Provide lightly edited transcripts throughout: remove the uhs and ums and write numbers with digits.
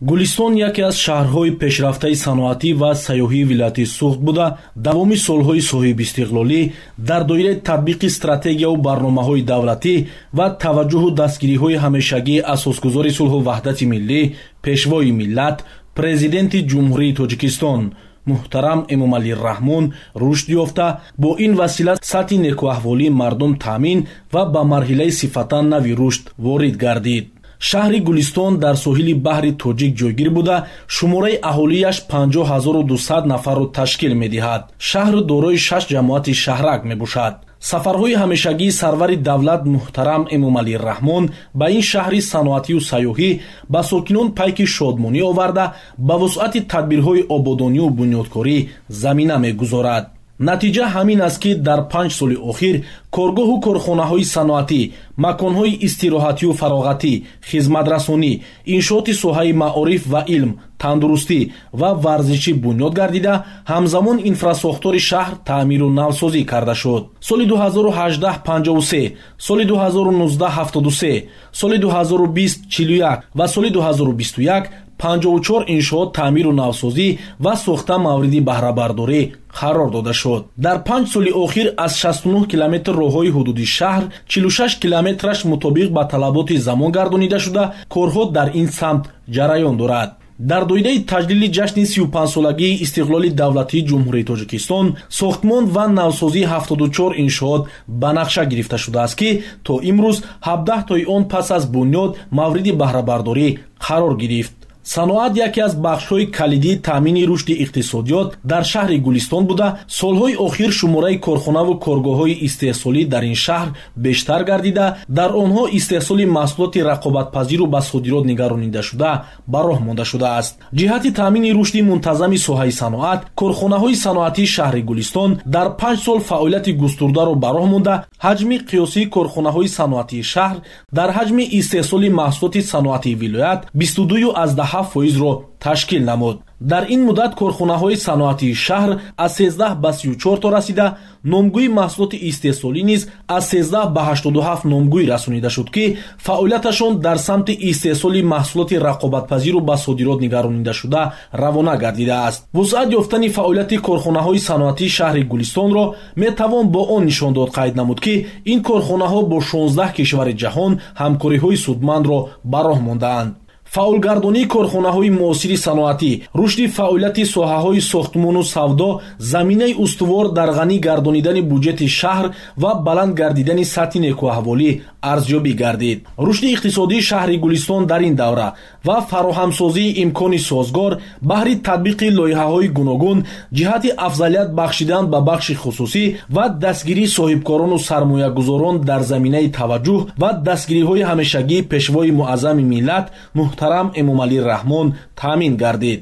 Гулистон яке аз шаҳрҳои пешрафтаи саноатӣ ва сайёҳии вилояти Суғд буда, давоми солҳои соҳибистиқлолӣ дар доираи татбиқи стратегияву барномаҳои давлатӣ ва таваҷҷуҳу дастгириҳои ҳамешагии асосгузори сулҳу ваҳдати миллӣ, пешвои миллат, Президенти Ҷумҳурии Тоҷикистон муҳтарам Эмомалӣ Раҳмон рушд ёфта, бо ин васила сатҳи некуаҳволии мардум таъмин ва ба марҳилаи сифатан нави рушд ворид гардид. Шаҳри Гулистон дар соҳили баҳри Тоҷик ҷойгир буда, шумораи аҳолиаш 50 200 нафарро ташкил медиҳад. Шаҳр дорои шаш ҷамоати шаҳрак мебошад. Сафарҳои ҳамешагии сарвари давлат муҳтарам Эмомалӣ Раҳмон ба ин шаҳри саноатию сайёҳӣ ба сокинон пайки шодмонӣ оварда, ба вусъати тадбирҳои ободонию бунёдкорӣ замина мегузорад. Натиҷа ҳамин аст, ки дар 5 соли охир коргоҳу корхонаҳои саноатӣ, маконҳои истироҳатию фароғатӣ, хизматрасонӣ, иншооти соҳаи маориф ва илм, тандурустӣ ва варзишӣ бунёд гардида, ҳамзамон инфрасохтори шаҳр таъмиру навсозӣ карда шуд. Соли 2018 53, соли 2019 73, соли 2020 41 ва соли 2021 54 иншоот таъмиру навсозӣ ва сохта мавриди баҳрабардорӣ қарор дода шуд. Дар 5 соли охир аз 69 километр роҳҳои ҳудуди шаҳр 46 километраш мутобиқ ба талаботи замон гардонида шуда, корҳо дар ин самт ҷараён дорад. Дар доираи таҷлили ҷашни 35-солагии истиқлоли давлатии Ҷумҳурии Тоҷикистон сохтмон ва навсозии 74 иншоот ба нақша гирифта шудааст, ки то имрӯз 17 тои он пас аз бунёд мавриди баҳрабардорӣ қарор гирифт. Саноат яке аз бахшҳои калидии таъмини рушди иқтисодиёт дар шаҳри Гулистон буда, солҳои охир шумораи корхонаву коргоҳҳои истеҳсолӣ дар ин шаҳр бештар гардида, дар онҳо истеҳсоли маҳсулоти рақобатпазиру ба содирот нигаронидашуда ба роҳ монда шудааст. Ҷиҳати таъмини рушди мунтазами соҳаи саноат корхонаҳои саноатии шаҳри Гулистон дар 5 сол фаъолияти густурдаро ба роҳ монда, ҳаҷми қиёсии корхонаҳои саноатии шаҳр дар ҳаҷми истеҳсоли маҳсулоти саноатии вилоят 22,7 фоизро ташкил намуд. Дар ин муддат корхонаҳои саноатии шаҳр аз 13 ба 34 то расида, номгӯи маҳсулоти истеҳсолӣ низ аз 13 ба 87 номгӯй расонида шуд, ки фаъолияташон дар самти истеҳсоли маҳсулоти рақобатпазиру ба содирот нигаронидашуда равона гардидааст. Вусъат ёфтани фаъолияти корхонаҳои саноатии шаҳри Гулистонро метавон бо он нишондод қайд намуд, ки ин корхонаҳо бо 16 кишвари ҷаҳон ҳамкориҳои судмандро ба роҳ мондаанд. Фаъолгардонии корхонаҳои муосири саноатӣ, рушди фаъолияти соҳаҳои сохтмону савдо заминаи устувор дар ғанӣ гардонидани буҷети шаҳр ва баланд гардидани сатҳи некуаҳволӣ арзёбӣ гардид. Рушди иқтисодии шаҳри Гулистон дар ин давра ва фароҳамсозии имкони созгор баҳри татбиқи лоиҳаҳои гуногун ҷиҳати афзалият бахшидан ба бахши хусусӣ ва дастгирии соҳибкорону сармоягузорон дар заминаи таваҷҷӯҳ ва дастгириҳои ҳамешагии Пешвои муаззами миллат муҳтарам Эмомалӣ Раҳмон таъмин гардид.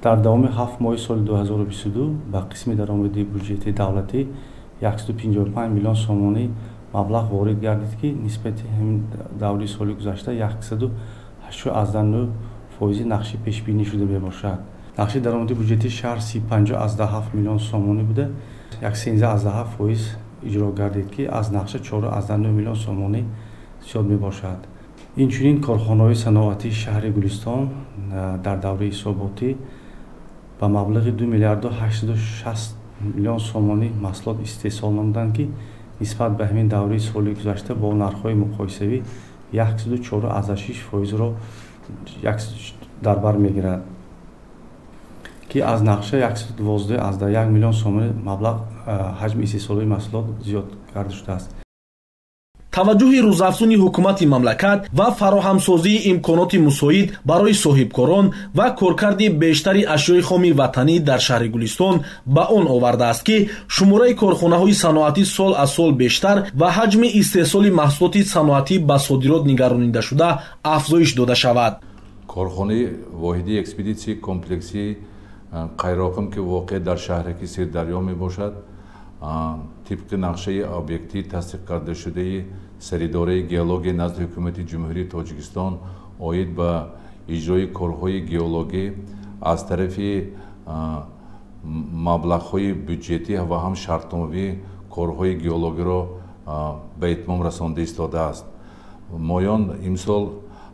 Дар давоми 7 моҳи соли 2022 ба қисми даромади буҷети давлатӣ 155 миллион сомонӣ маблағ ворид гардид, ки нисбати ҳамин даври соли гузашта 108,9 фоизи нақши пешбинӣ шуда мебошад. Нақши даромади буҷети шаҳр 35,7 миллион сомонӣ буда, 113,7 фоиз иҷро гардид, ки аз нақша 4,9 миллион сомонӣ зиёд мебошад. Инчунин корхонаҳои саноатии шаҳри Гулистон дар давраи ҳисоботӣ ба маблағи 2 миллиарду 860 миллион сомонӣ маҳсулот истеҳсол намуданд, ки нисбат ба ҳамин давраи соли гузашта бо нархҳои муқоисавӣ 104,6 фоизро дар бар мегирад, ки аз нақша 112,1 миллион сомонӣ маблағ ҳаҷми истеҳсолии маҳсулот зиёд карда шудааст. Таваҷҷӯҳи рӯзафзуни ҳукумати мамлакат ва фароҳамсозии имконоти мусоид барои соҳибкорон ва коркарди бештари ашёи хоми ватанӣ дар шаҳри Гулистон ба он овардааст, ки шумораи корхонаҳои саноатӣ сол аз сол бештар ва ҳаҷми истеҳсоли маҳсулоти саноатӣ ба содирот нигаронидашуда афзоиш дода шавад. Корхонаи воҳидии экспедитсияи комплексии Қайроқум, ки воқеъ дар шаҳраки Сирдарё мебошад, тибқи нақшаи объектӣ тасдиқ кардашудаи Саридораи геологияи назди Ҳукумати Ҷумҳурии Тоҷикистон оид ба иҷрои корҳои геологӣ аз тарафи маблағҳои бюҷетӣ ва ҳам шартномавӣ корҳои геологиро ба итмом расонда истодааст. Моён имсол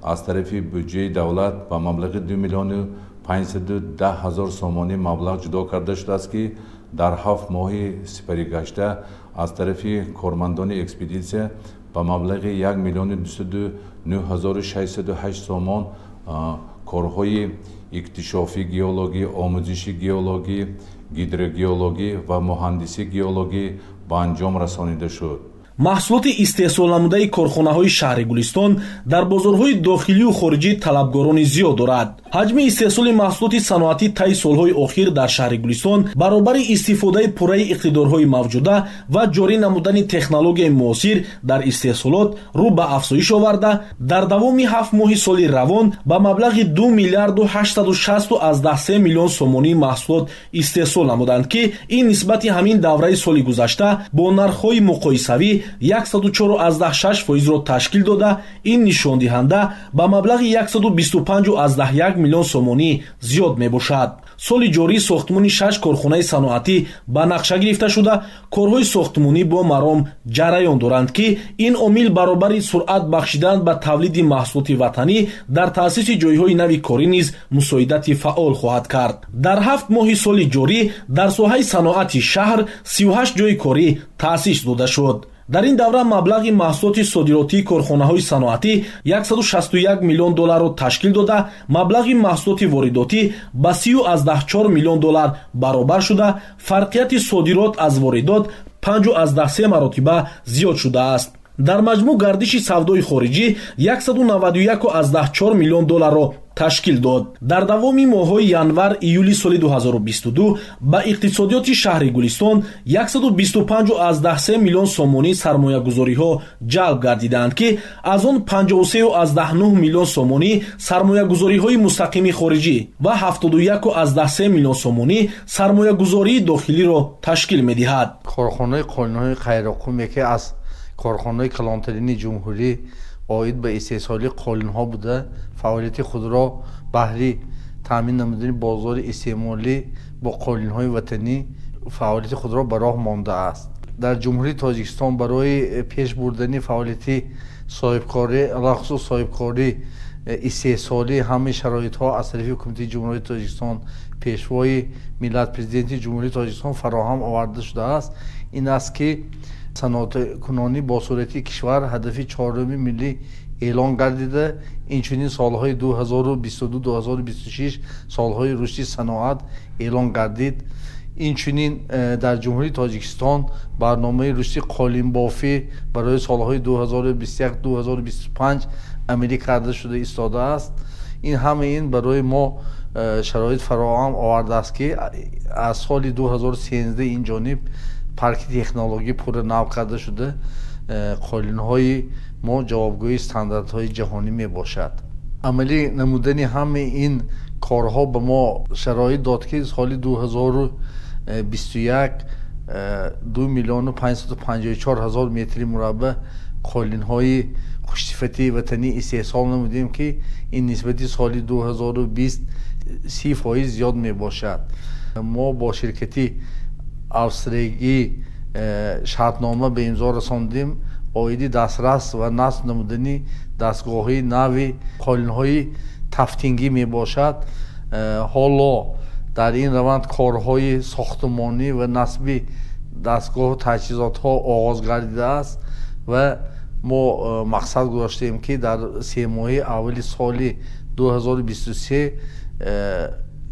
аз тарафи буҷаи давлат ба маблағи 2 миллиону 510 ҳазор сомонӣ маблағ ҷудо карда шудааст, ки дар 7 моҳи сипаригашта аз тарафи кормандони экспедитсия ба маблағи 1 миллиону 209 ҳазору 608 сомон корҳои иктишофи геологӣ, омӯзиши геологӣ, гидрогеологӣ ва муҳандиси геологӣ ба анҷом расонида шуд. Маҳсулоти истеҳсолнамудаи корхонаҳои шаҳри Гулистон дар бозорҳои дохилию хориҷӣ талабгорони зиёд дорад. Ҳаҷми истеҳсоли маҳсулоти саноатӣ таи солҳои охир дар шаҳри Гулистон баробари истифодаи пурраи иқтидорҳои мавҷуда ва ҷорӣ намудани технологияи муосир дар истеҳсолот рӯ ба афзоиш оварда, дар давоми 7 моҳи соли равон ба маблағи 2 миллиарду 860,3 миллион сомонӣ маҳсулот истеҳсол намуданд, ки ин нисбати ҳамин давраи соли гузашта бо нархҳои муқоисавӣ 104,6 фоизро ташкил дода, ин нишондиҳанда ба маблағи 125,1 миллион сомонӣ зиёд мебошад. Соли ҷорӣ сохтмони 6 корхонаи саноатӣ ба нақша гирифта шуда, корҳои сохтмонӣ бо маром ҷараён доранд, ки ин омил баробари суръат бахшидан ба тавлиди маҳсулоти ватанӣ дар таъсиси ҷойҳои нави корӣ низ мусоидати фаъол хоҳад кард. Дар 7 моҳи соли ҷорӣ дар соҳаи саноати шаҳр 38 ҷойи корӣ таъсис дода шуд. Дар ин давра маблағи маҳсулоти содиротии корхонаҳои саноатӣ 161 миллион долларро ташкил дода, маблағи маҳсулоти воридотӣ ба 30,4 миллион доллар баробар шуда, фарқияти содирот аз воридот 5,3 маротиба зиёд шудааст. Дар маҷмӯъ гардиши савдои хориҷӣ 191,4 миллион долларро ташкил дод. Дар давоми моҳҳои январ-июли соли 2022 ба иқтисодиёти шаҳри Гулистон 125,3 миллион сомонӣ сармоягузориҳо ҷалб гардиданд, ки аз он 53,9 миллион сомонӣ сармоягузориҳои мустақими хориҷӣ ва 71,3 миллион сомонӣ сармоягузории дохилиро ташкил медиҳад. Корхонаи қолинҳои Қайроққум яке аз корхонаҳои калонтарини ҷумҳурӣ оид ба истеҳсоли қолинҳо буда, фаъолияти худро баҳри таъмин намудани бозори истеъмолӣ бо қолинҳои ватанӣ фаъолияти худро ба роҳ мондааст. Дар Ҷумҳурии Тоҷикистон барои пеш бурдани фаъолияти соҳибкорӣ, алахусус соҳибкорӣ истеҳсолӣ, ҳамаи шароитҳо аз тарафи Ҳукумати Ҷумҳурии Тоҷикистон, Пешвои миллат, Президенти Ҷумҳурии Тоҷикистон фароҳам оварда шудааст. Ин аст, ки саноаткунонӣ бо суръати кишвар ҳадафи чоруми миллӣ эълон гардида, инчунин солҳои 2022-2026 солҳои рушди саноат эълон гардид. Инчунин дар Ҷумҳурии Тоҷикистон барномаи рушди қолинбофӣ барои солҳои 2021-2025 амалӣ карда шуда истодааст. Ин ҳама ин барои мо шароит фароҳам овардааст, ки аз соли 2013 ин ҷониб парки технологӣ пурра нав карда шуда, қолинҳои мо ҷавобгӯи стандартҳои ҷаҳонӣ мебошад. Амалӣ намудани ҳамаи ин корҳо ба мо шароит дод, ки соли 2021 2 миллиону 554 ҳазор метри мураббаъ қолинҳои хушсифати ватанӣ истеҳсол намудем, ки ин нисбати соли 2020 30% зиёд мебошад. Мо бо ширкати австригӣ шартнома ба имзо расондем оиди дастрас ва насб намудани дастгоҳҳои нави қолинҳои тафтингӣ мебошад. Ҳоло дар ин раванд корҳои сохтмонӣ ва насби дастгоҳу таҷҳизотҳо оғоз гардидааст ва мо мақсад гузоштем, ки дар семоҳаи аввали соли 2023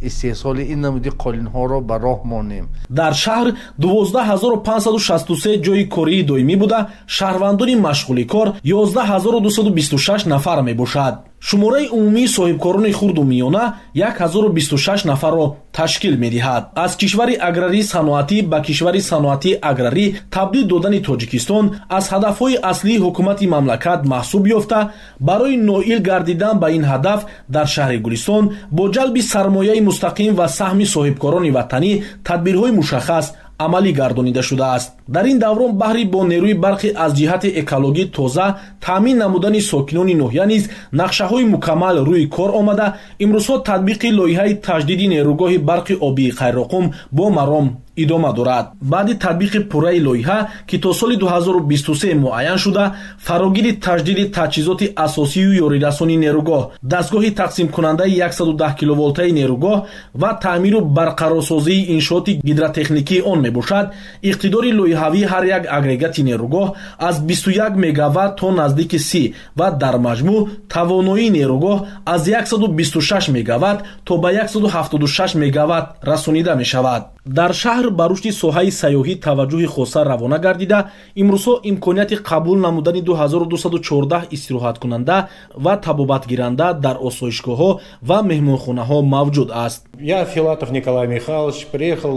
истеҳсоли ин намуди қолинҳоро ба роҳ монем. Дар шаҳр 12563 ҷойи кории доимӣ буда, шаҳрвандони машғули кор 11226 нафар мебошад. Шумораи умумии соҳибкорони хурду миёна 1026 нафарро ташкил медиҳад. Аз кишвари аграрии саноатӣ ба кишвари саноатии аграрӣ табдил додани Тоҷикистон аз ҳадафҳои аслии ҳукумати мамлакат маҳсуб ёфта, барои ноил гардидан ба ин ҳадаф дар шаҳри Гулистон бо ҷалби сармояи мустақим ва саҳми соҳибкорони ватанӣ тадбирҳои мушаххас амалӣ гардонида шудааст. Дар ин даврон баҳри бо нерӯи барқи аз ҷиҳати экологӣ тоза таъмин намудани сокинони ноҳия низ нақшаҳои мукаммал рӯи кор омада, имрӯзҳо татбиқи лоиҳаи таҷдиди нерӯгоҳи барқи обии Қайроққум бо маром Идома дорад. Баъди татбиқи пурраи лоиҳа, ки то соли 2023 муайян шуда, фарогири таҷдиди таҷҳизоти асосию ёрирасони нерӯгоҳ, дастгоҳи тақсимкунандаи 110 киловолтаи нерӯгоҳ ва таъмиру барқарорсозии иншооти гидротехникии он мебошад, иқтидори лоиҳавии ҳар як агрегати нерӯгоҳ аз 21 мегаватт то наздики 30 ва дар маҷмӯъ тавоноии нерӯгоҳ аз 126 мегаватт то ба 176 мегаватт расонида мешавад. Дар шаҳр ба рушди соҳаи сайёҳӣ таваҷҷӯҳи хоса равона гардида, имрӯзҳо имконияти қабул намудани 2214 истироҳаткунанда ва табобатгиранда дар осоишгоҳҳо ва меҳмонхонаҳо мавҷуд аст. Я, Филатов Николай Михайлович, приехал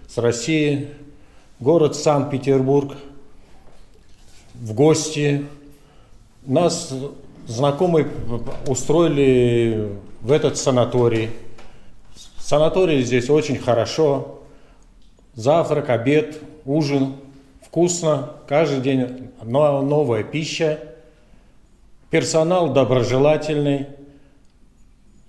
с России, город Санкт-Петербург, в гости. Нас знакомые устроили в этот санаторий. Санаторий здесь очень хорошо. Завтрак, обед, ужин. Вкусно. Каждый день новая пища. Персонал доброжелательный.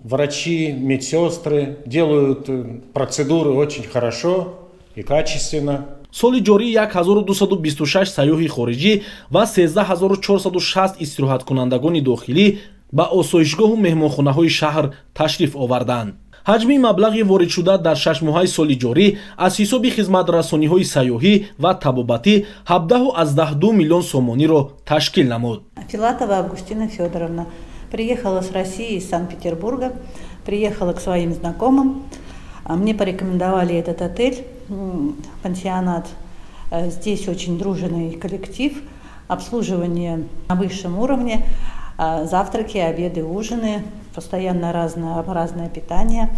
Врачи, медсестры делают процедуры очень хорошо и качественно. Соли ҷорӣ 1226 сайёҳи хориҷӣ ва 13460 истироҳаткунандагони дохилӣ ба осоишгоҳу меҳмонхонаҳои шаҳр ташриф оварданд. Ҳаҷми маблағи воридшуда дар 6 моҳаи соли ҷорӣ аз ҳисоби хизматрасониҳои сайёҳӣ ва табобатӣ 17,2 миллион сомониро ташкил намуд. Филатова Августина Федоровна приехала с России, из Санкт-Петербурга, приехала к своим знакомым. Мне порекомендовали этот отель, пансионат. Здесь очень дружный коллектив, обслуживание на высшем уровне, завтраки, обеды, ужины, постоянно разное питание.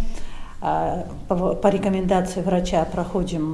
По рекомендации врача проходим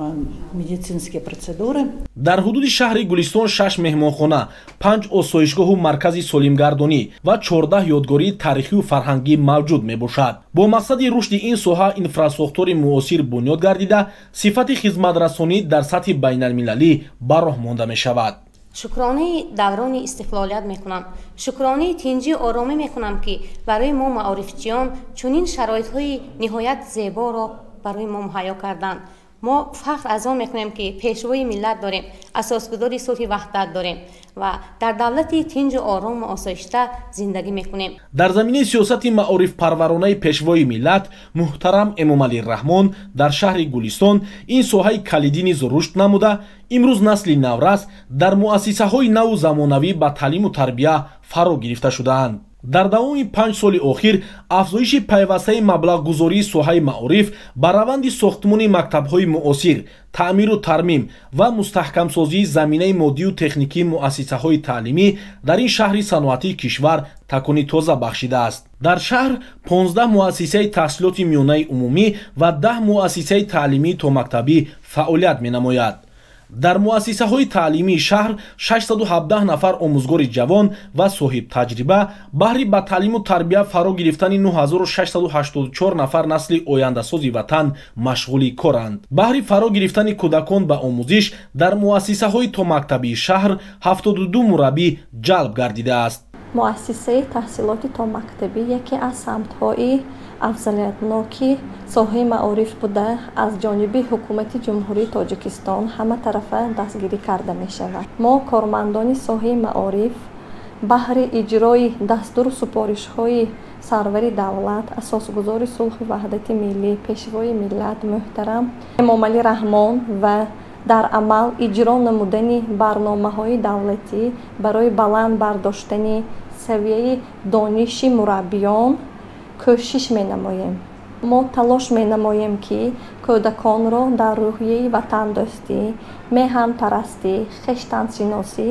медицинские процедуры. Дар ҳудуди шаҳри Гулистон шаш меҳмонхона, панҷ осоишгоҳу маркази солимгардонӣ ва 14 ёдгории таърихию фарҳангӣ мавҷуд мебошад. Бо мақсади рушди ин соҳа инфрасохтори муосир бунёд гардида, сифати хизматрасонӣ дар сатҳи байналмилалӣ ба роҳ монда мешавад. Шукронаи даврони истиқлолият мекунам, шукронаи тинҷию оромӣ мекунам, ки барои мо маорифчиён чунин шароитҳои ниҳоят зеборо барои мо муҳайё карданд. Мо фахр аз он мекунем, ки пешвои миллат дорем, асосгузори сулҳи ваҳдат дорем ва дар давлати тинҷу орому осоишта зиндагӣ мекунем. Дар заминаи сиёсати маорифпарваронаи пешвои миллат муҳтарам Эмомалӣ Раҳмон дар шаҳри Гулистон ин соҳаи калидӣ низ рушд намуда, имрӯз насли наврас дар муассисаҳои наву замонавӣ ба таълиму тарбия фаро гирифта шудаанд. Дар давоми 5 соли охир афзоиши пайвастаи маблағгузории соҳаи маориф ба раванди сохтмони мактабҳои муосир, таъмиру тармим ва мустаҳкамсозии заминаи моддию техникии муассисаҳои таълимӣ дар ин шаҳри саноатии кишвар такони тоза бахшидааст. Дар шаҳр 15 муассисаи таҳсилоти миёнаи умумӣ ва 10 муассисаи таълимии томактабӣ фаъолият менамояд. Дар муассисаҳои таълимии шаҳр 617 нафар омӯзгори ҷавон ва соҳибтаҷриба баҳри ба таълиму тарбия фаро гирифтани 9684 нафар насли ояндасози ватан машғули коранд. Баҳри фаро гирифтани кӯдакон ба омӯзиш дар муассисаҳои томактабии шаҳр 72 мураббӣ ҷалб гардидааст. Муассисаи таҳсилоти томактабӣ яке аз самтҳои афзалиятноки соҳаи маориф буда, аз ҷониби ҳукумати Ҷумҳурии Тоҷикистон ҳаматарафа дастгирӣ карда мешавад. Мо, кормандони соҳаи маориф, баҳри иҷрои дастуру супоришҳои сарвари давлат, асосгузори сулҳу ваҳдати миллӣ, пешвои миллат муҳтарам Эмомалӣ Раҳмон ва дар амал иҷро намудани барномаҳои давлатӣ барои баланд бардоштани савияи дониши мураббиён кӯшиш менамоем. Мо талош менамоем, ки кӯдаконро дар рӯҳияи ватандӯстӣ, меҳанпарастӣ, хештансиносӣ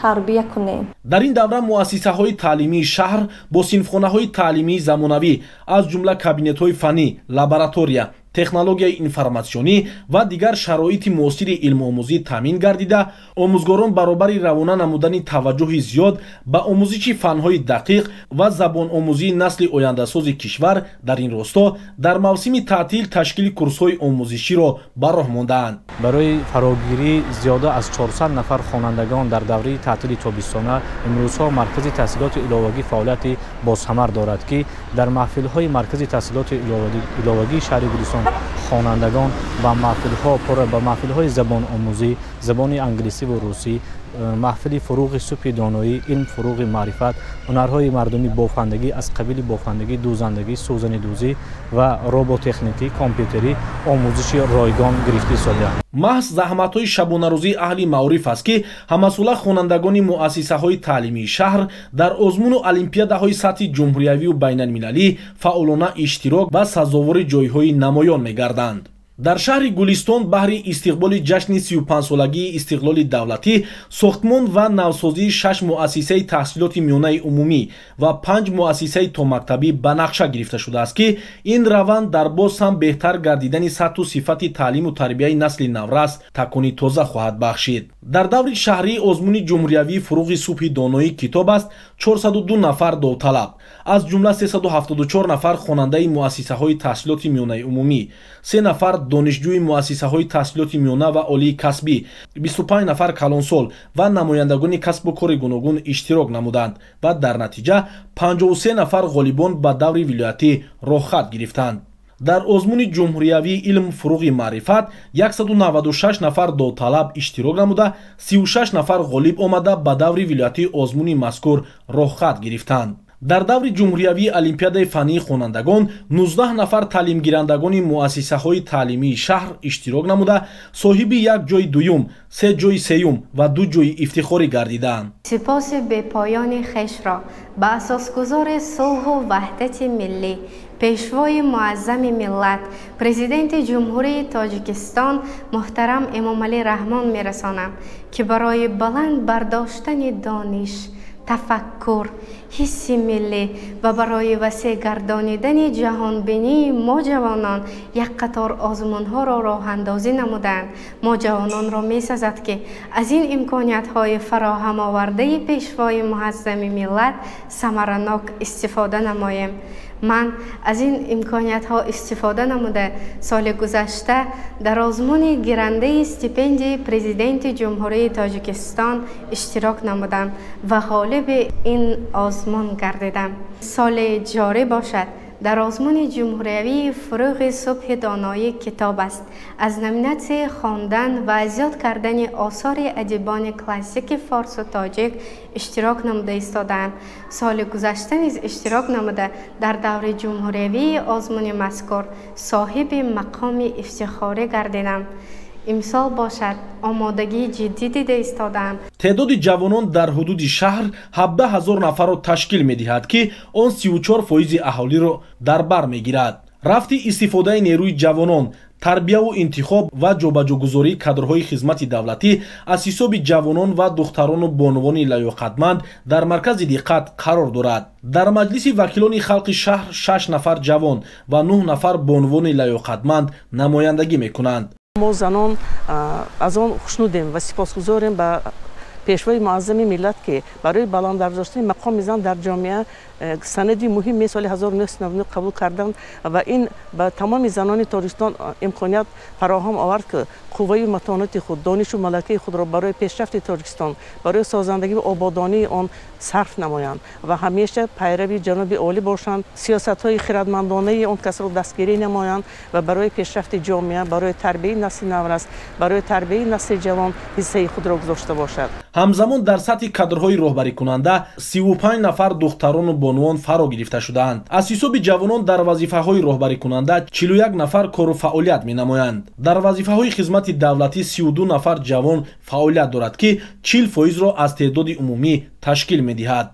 тарбия кунем. Дар ин давра муассисаҳои таълимии шаҳр бо синфхонаҳои таълимии замонавӣ, аз ҷумла кабинетҳои фаннӣ, лаборатория, технологияи информатсионӣ ва дигар шароити муосири илмомӯзӣ таъмин гардида, омӯзгорон баробари равона намудани таваҷҷӯҳи зиёд ба омӯзиши фанҳои дақиқ ва забономӯзии насли ояндасози кишвар, дар ин росто дар мавсими таътил ташкили курсҳои омӯзиширо ба роҳ мондаанд. Барои фарогирии зиёда аз 400 нафар хонандагон дар давраи таътили тобистона имрӯзҳо маркази таҳсилоти иловагӣ фаъолияти босамар дорад, ки дар маҳфилҳои маркази таҳсилоти иловагии шаҳри Гулистон омӯзгорон, хонандагон ба маҳфилҳо пурра ба маҳфилҳои забономӯзӣ, забони англисӣ ва русӣ, маҳфили фуруғи субҳи доноӣ, илм фуруғи маърифат, ҳунарҳои мардумӣ, бофандагӣ аз қабили бофандагӣ, дӯзандагӣ, сӯзанидӯзӣ ва роботехникӣ, компютерӣ омӯзиши ройгон гирифта истодаанд. Маҳз заҳматҳои шабонарӯзии аҳли маориф аст, ки ҳамасола хонандагони муассисаҳои таълимии шаҳр дар озмуну олимпиадаҳои сатҳи ҷумҳуриявию байналмилалӣ фаъолона иштирок ва сазовори ҷойҳои намоён мегарданд. Дар шаҳри Гулистон баҳри истиқболи ҷашни 35-солагии истиқлоли давлатӣ сохтмон ва навсозии шаш муассисаи таҳсилоти миёнаи умумӣ ва панҷ муассисаи томактабӣ ба нақша гирифта шудааст, ки ин раванд дар боз ҳам беҳтар гардидани сатҳу сифати таълиму тарбияи насли наврас такони тоза хоҳад бахшид. Дар даври шаҳрии озмуни ҷумҳуриявии «Фуруғи субҳи доноӣ китоб аст» 402 нафар довталаб, аз ҷумла 374 нафар хонандаи муассисаҳои таҳсилоти миёнаи умумӣ, се нафар донишҷӯи муассисаҳои таҳсилоти миёна ва олии касбӣ, 25 нафар калонсол ва намояндагони касбу кори гуногун иштирок намуданд ва дар натиҷа 53 нафар ғолибон ба даври вилоятӣ роҳхат гирифтанд. Дар озмуни ҷумҳуриявии «Илм фуруғи маърифат» 196 нафар довталаб иштирок намуда, 36 нафар ғолиб омада, ба даври вилоятии озмуни мазкур роҳхат гирифтанд. Дар даври ҷумҳуриявии олимпиадаи фаннии хонандагон 19 нафар таълимгирандагони муассисаҳои таълимии шаҳр иштирок намуда, соҳиби як ҷои дуюм, се ҷои сеюм ва ду ҷои ифтихорӣ гардиданд. Сипоси бепоёни хешро ба асосгузори сулҳу ваҳдати миллӣ, пешвои муаззами миллат, Президенти Ҷумҳурии Тоҷикистон муҳтарам Эмомалӣ Раҳмон мерасонам, ки барои баланд бардоштани дониш, тафаккур, ҳисси миллӣ ва барои васеъ гардонидани ҷаҳонбинии мо ҷавонон як қатор озмунҳоро роҳандозӣ намуданд. Мо ҷавононро месазад, ки аз ин имкониятҳои фароҳамовардаи пешвои муаззами миллат самаранок истифода намоем. Ман аз ин имкониятҳо истифода намуда, соли гузашта дар озмуни гирандаи стипендияи Президенти Ҷумҳурии Тоҷикистон иштирок намудам ва ғолиби ин озмун гардидам. Соли ҷорӣ бошад, дар озмуни ҷумҳуриявии «Фуруғи субҳи доноӣ китоб аст» аз номинатсияи хондан ва зиёд кардани осори адибони классики форсу тоҷик иштирок намуда истодаам. Соли гузашта низ иштирок намуда, дар даври ҷумҳуриявии озмуни мазкур соҳиби мақоми ифтихорӣ гардидам. Имсол бошад, омодагии ҷиддӣ дида истодаам. Теъдоди ҷавонон дар ҳудуди шаҳр 17 ҳазор нафарро ташкил медиҳад, ки он 34 фоизи аҳолиро дар бар мегирад. Рафти истифодаи нерӯи ҷавонон, тарбияву интихоб ва ҷобаҷогузории кадрҳои хизмати давлатӣ аз ҳисоби ҷавонон ва духтарону бонувони лаёқатманд дар маркази диққат қарор дорад. Дар Маҷлиси вакилони халқи шаҳр шаш нафар ҷавон ва нӯҳ нафар бонувони лаёқатманд намояндагӣ мекунанд. Мо занон аз он хушнудем ва сипосгузорем ба пешвои муаззами миллат, ки барои баланд бардоштани мақоми зан дар ҷомеа санади муҳиме соли 1999 қабул карданд ва ин ба тамоми занони Тоҷикистон имконият фароҳам овард, ки қувваю матонати худ, донишу малакаи худро барои пешрафти Тоҷикистон, барои созандагӣ ва ободонии он сарф намоянд ва ҳамеша пайрави ҷаноби олӣ бошанд, сиёсатҳои хирадмандонаи он касро дастгирӣ намоянд ва барои пешрафти ҷомеа, барои тарбияи насли наврас, барои тарбияи насли ҷавон ҳиссаи худро гузошта бошад. Ҳамзамон дар сатҳи кадрҳои роҳбарикунанда 35 нафар духтарону бонувон фаро гирифта шудаанд. Аз ҳисоби ҷавонон дар вазифаҳои роҳбарикунанда 41 нафар кору фаъолият менамоянд. Дар вазифаҳои хизмати давлатӣ 32 нафар ҷавон фаъолият дорад, ки 40 фоизро аз теъдоди умумӣ ташкил медиҳад.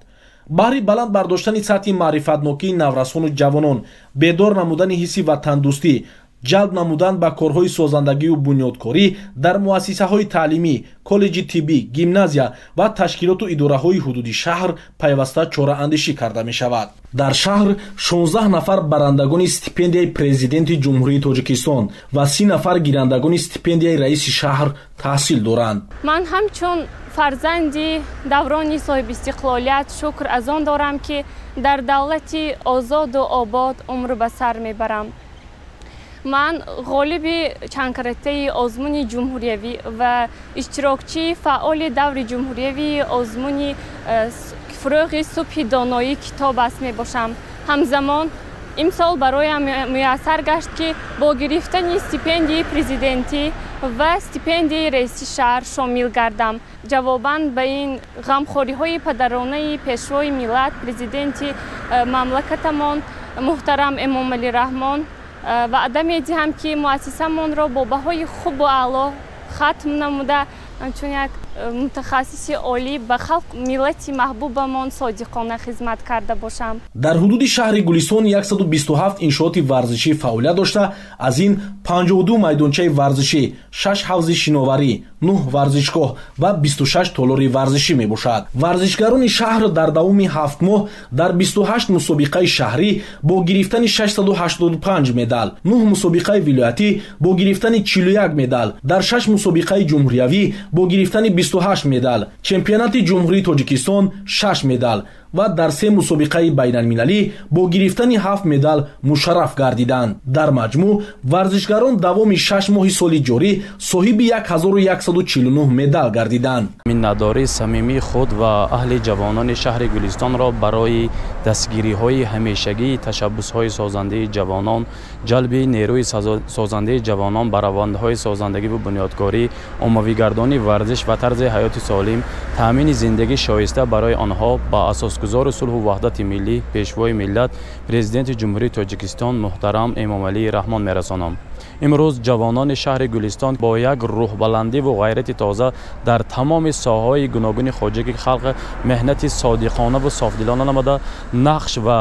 Баҳри баланд бардоштани сатҳи маърифатнокии наврасону ҷавонон, бедор намудани ҳисси ватандӯстӣ, ҷалб намудан ба корҳои созандагию бунёдкорӣ дар муассисаҳои таълимӣ, коллеҷи тиббӣ, гимназия ва ташкилоту идораҳои ҳудуди шаҳр пайваста чораандешӣ карда мешавад. Дар шаҳр 16 нафар барандагони стипендияи Президенти Ҷумҳурии Тоҷикистон ва 30 нафар гирандагони стипендияи раиси шаҳр таҳсил доранд. Ман ҳамчун фарзанди даврони соҳибистиқлолият шукр аз он дорам, ки дар давлати озоду обод умр ба сар мебарам. Ман ғолиби чандкаратаи озмуни ҷумҳуриявӣ ва иштирокчии фаъоли даври ҷумҳуриявии озмуни «Фурӯғи субҳи доноӣ китоб аст» мебошам. Ҳамзамон Имсол бароям муяссар гашт, ки бо гирифтани стипендияи президентӣ ва стипендияи раиси шаҳр шомил гардам. Ҷавобан ба ин ғамхориҳои падаронаи пешвои миллат, президенти мамлакатамон муҳтарам Эмомалӣ Раҳмон, ваъда медиҳам, ки муассисамонро бо баҳои хубу аъло хатм намуда, чун як мутахассиси олӣ ба халқ, миллати маҳбубамон содиқона хизмат карда бошам. Дар ҳудуди шаҳри Гулистон 127 иншооти варзишӣ фаъолият дошта, аз ин 52 майдончаи варзишӣ, 6 ҳавзи шиноварӣ, 9 варзишгоҳ ва 26 толори варзишӣ мебошад. Варзишгарони шаҳр дар давоми 7 моҳ дар 28 мусобиқаи шаҳрӣ бо гирифтани 685 медал, 9 мусобиқаи вилоятӣ бо гирифтани 41 медал, дар 6 мусобиқаи ҷумҳуриявӣ бо гирифтани 28 медал, чемпионати Ҷумҳурии Тоҷикистон 6 медал ва дар 3 мусобиқаи байналмилалӣ бо гирифтани 7 медал мушарраф гардиданд. Дар маҷмӯъ варзишгарон давоми 6 моҳи соли ҷорӣ соҳиби 1149 медал гардиданд. Миннатдории самимии худ ва аҳли ҷавонони шаҳри Гулистонро барои дастгириҳои ҳамешагии ташаббусҳои созандаи ҷавонон, ҷалби нерӯи созандаи ҷавонон ба равандҳои созандагӣ ва бунёдкорӣ, оммавигардонии варзиш ва тарзи ҳаёти солим, таъмини зиндагии шоиста барои онҳо ба асосгузори сулҳу ваҳдати миллӣ, пешвои миллат, президенти Ҷумҳурии Тоҷикистон муҳтарам Эмомалӣ Раҳмон мерасонам. Имрӯз ҷавонони шаҳри Гулистон бо як рӯҳбаландиву ғайрати тоза дар тамоми соҳаҳои гуногуни хоҷагии халқ меҳнати содиқонаву софдилона намуда, нақш ва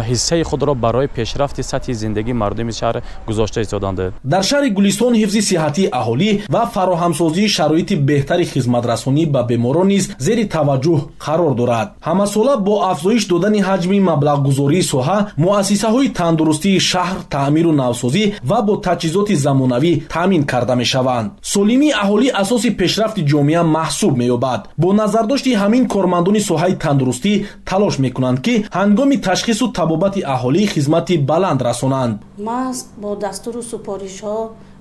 ҳиссаи худро барои пешрафти сатҳи зиндагии мардуми шаҳр гузошта истоданд. Дар шаҳри Гулистон ҳифзи сиҳатии аҳолӣ ва фароҳамсозии шароити беҳтари хизматрасонӣ ба беморон низ зери таваҷҷӯҳ қарор дорад. Ҳамасола бо афзоиш додани ҳаҷми маблағгузории соҳа, муассисаҳои тандурустии шаҳр таъмиру навсозӣ ва бо таҷҳизоти замонавӣ таъмин карда мешаванд. Солимии аҳолӣ асоси пешрафти ҷомеа маҳсуб меёбад. Бо назардошти ҳамин кормандони соҳаи тандурустӣ талош мекунанд, ки ҳангоми ташхису табобати аҳолӣ хизмати баланд расонанд. Маҳз бо дастуру супоришҳо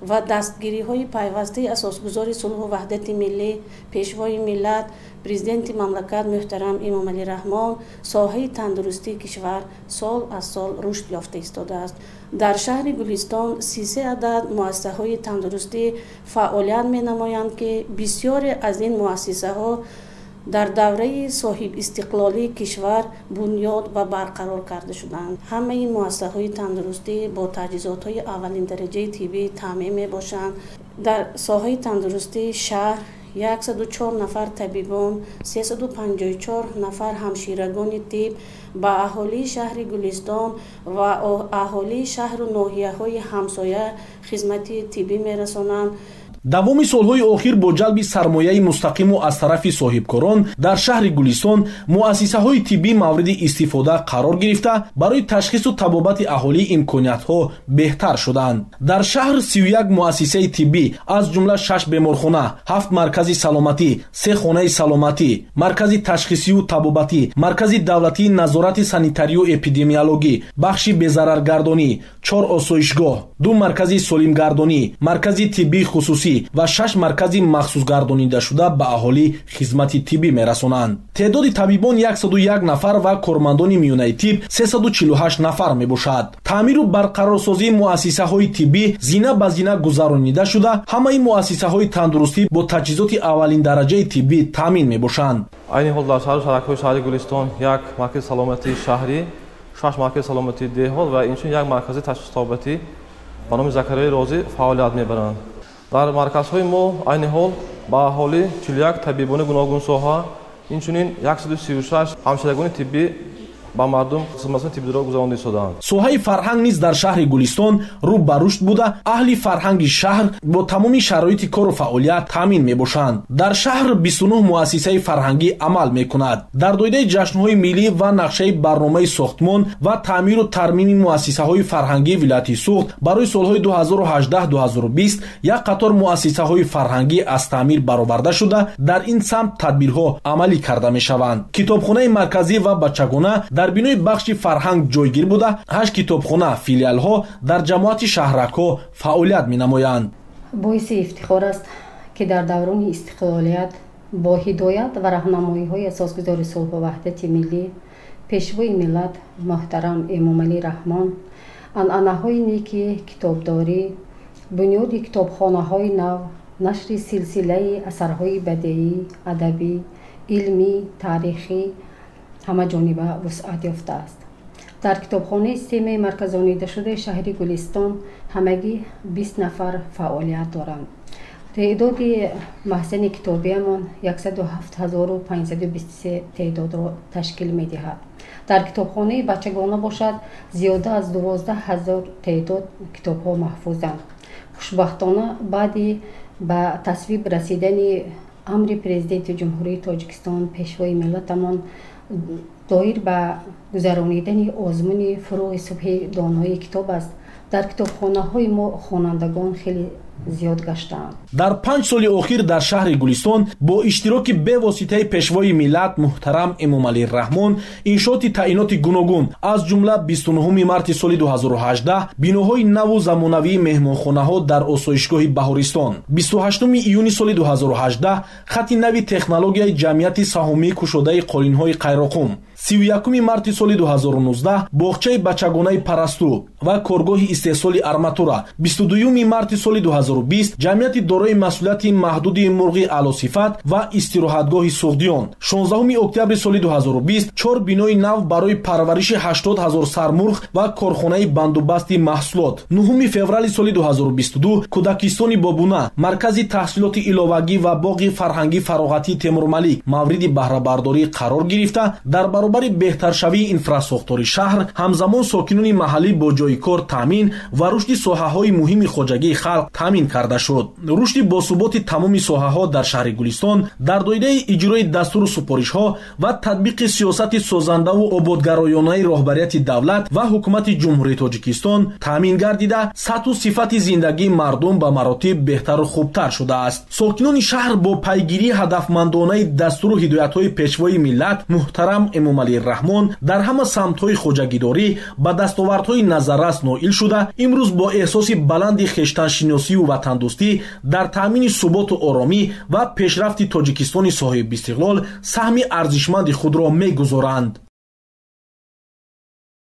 ва дастгириҳои пайвастаи асосгузори сулҳу ваҳдати миллӣ, пешвои миллат, президенти мамлакат муҳтарам Эмомалӣ Раҳмон соҳаи тандурустии кишвар сол аз сол рушд ёфта истодааст. Дар шаҳри Гулистон 33 адад муассисаҳои тандурустӣ фаъолият менамоянд, ки бисёре аз ин муассисаҳо дар давраи соҳибистиқлолии кишвар бунёд ва барқарор карда шуданд. Ҳамаи муассисаҳои тандурустӣ бо таҷҳизотҳои аввалиндараҷаи тиббӣ таъмин мебошанд. Дар соҳаи тандурустии шаҳр 104 нафар табибон, 354 нафар ҳамширагони тиб ба аҳолии шаҳри Гулистон ва аҳолии шаҳру ноҳияҳои ҳамсоя хизмати тиббӣ мерасонанд. Давоми солҳои охир бо ҷалби сармояи мустақиму аз тарафи соҳибкорон дар шаҳри Гулистон муассисаҳои тиббӣ мавриди истифода қарор гирифта, барои ташхису табобати аҳолӣ имкониятҳо беҳтар шуданд. Дар шаҳр 31 муассисаи тиббӣ, аз ҷумла 6 беморхона, 7 маркази саломатӣ, 3 хонаи саломатӣ, маркази ташхисию табобатӣ, маркази давлатии назорати санитарию эпидемиологӣ, бахши безараргардонӣ, 4 осоишгоҳ, 2 маркази солимгардонӣ, маркази тиббии хусусӣ ва 6 маркази махсусгардонидашуда ба аҳолӣ хизмати тиббӣ мерасонанд. Теъдоди табибон 101 нафар ва кормандони миёнаи тиб 348 нафар мебошад. Таъмиру барқарорсозии муассисаҳои тиббӣ зина ба зина гузаронида шуда, ҳамаи муассисаҳои тандурустӣ бо таҷҳизоти аввалиндараҷаи тиббӣ таъмин мебошанд. Айни ҳол дар шаҳру шаҳракҳои шаҳри Гулистон як маркази саломатии шаҳрӣ, 6 маркази саломатии деҳот ва инчунин як маркази ташхису табобатӣ ба номи Закариёи Розӣ фаъолият мебаранд. Дар марказҳои мо айни ҳол ба аҳолӣ 41 табибони гуногунсоҳа, инчунин 136 ҳамширагони тиббӣ ба мардум хизматрасонии тиббиро гузаронида истодаанд. Соҳаи фарҳанг низ дар шаҳри Гулистон рӯ ба рушд буда, аҳли фарҳанги шаҳр бо тамоми шароити кору фаъолият таъмин мебошанд. Дар шаҳр 29 муассисаи фарҳангӣ амал мекунад. Дар доираи ҷашнҳои миллӣ ва нақшаи барномаи сохтмон ва таъмиру тармими муассисаҳои фарҳангии вилояти Суғд барои солҳои 2018-2020 як қатор муассисаҳои фарҳангӣ аз таъмир бароварда шуда, дар ин самт тадбирҳо амалӣ карда мешаванд. Китобхонаи марказӣ ва бачагона дар бинои бахши фарҳанг ҷойгир буда, 8 китобхона филиалҳо дар ҷамоати шаҳракҳо фаъолият менамоянд. Боиси ифтихор аст, ки дар даврони истиқлолият бо ҳидоят ва раҳнамоиҳои асосгузори сулҳу ваҳдати миллӣ, Пешвои миллат муҳтарам Эмомалӣ Раҳмон анъанаҳои неки китобдорӣ, бунёди китобхонаҳои нав, нашри силсилаи асарҳои бадеӣ, адабӣ, илмӣ, таърихӣ ҳамаҷониба вусъат ёфтааст. Дар китобхонаи системаи марказонидашудаи шаҳри Гулистон ҳамагӣ 20 нафар фаъолият доранд. Теъдоди маҳзани китобиамон 107523 теъдодро ташкил медиҳад. Дар китобхонаи бачагона бошад, зиёда аз 12 000 теъдод китобҳо маҳфузанд. Хушбахтона, баъди ба тасвиб расидани амри Президенти Ҷумҳурии Тоҷикистон, Пешвои миллатамон, доир ба гузаронидани озмуни «Фурӯғи субҳи донои китоб аст», дар китобхонаҳои мо хонандагон хеле зиёд гаштаанд. Дар 5 соли охир дар шаҳри Гулистон бо иштироки бевоситаи Пешвои миллат муҳтарам Эмомалӣ Раҳмон иншооти таъиноти гуногун, аз ҷумла 29 марти соли 2018 биноҳои наву замонавии меҳмонхонаҳо дар осоишгоҳи Баҳористон, 28 июни соли 2018 хати нави технологияи ҷамъияти саҳомии кушодаи қолинҳои Қайроқум, 31 марти соли 2019 боғчаи бачагонаи Парасту ва коргоҳи истеҳсоли арматура, 22 марти соли 2020 ҷамъияти дорои масъулияти маҳдуди мурғи аълосифат ва истироҳатгоҳи Суғдиён, 16 октябри соли 2020 чор бинои нав барои парвариши 80 000 сармурғ ва корхонаи бандубасти маҳсулот, 9 феврали соли 2022 кӯдакистони Бобуна, маркази таҳсилоти иловагӣ ва боғи фарҳангӣ фароғатии Темурмалик мавриди баҳрабардорӣ қарор гирифта, дар баробари беҳтаршавии инфрасохтори шаҳр ҳамзамон сокинони маҳаллӣ бо ҷойи кор таъмин ва рушди соҳаҳои муҳими хоҷагии халқ таъмин карда шуд. Рушди босуботи тамоми соҳаҳо дар шаҳри Гулистон дар доираи иҷрои дастуру супоришҳо ва татбиқи сиёсати созандаву ободгароёнаи роҳбарияти давлат ва ҳукумати Ҷумҳурии Тоҷикистон таъмин гардида, сатҳу сифати зиндагии мардум ба маротиб беҳтару хубтар шудааст. Сокинони шаҳр бо пайгирии ҳадафмандонаи дастуру ҳидоятҳои Пешвои миллат муҳтарам Эмомалӣ Раҳмон дар ҳама самтҳои хоҷагидорӣ ба дастовардҳои назаррас ноил шуда, имрӯз бо эҳсоси баланди хештаншиносию ватандӯстӣ дар таъмини суботу оромӣ ва пешрафти Тоҷикистони соҳибистиқлол саҳми арзишманди худро мегузоранд.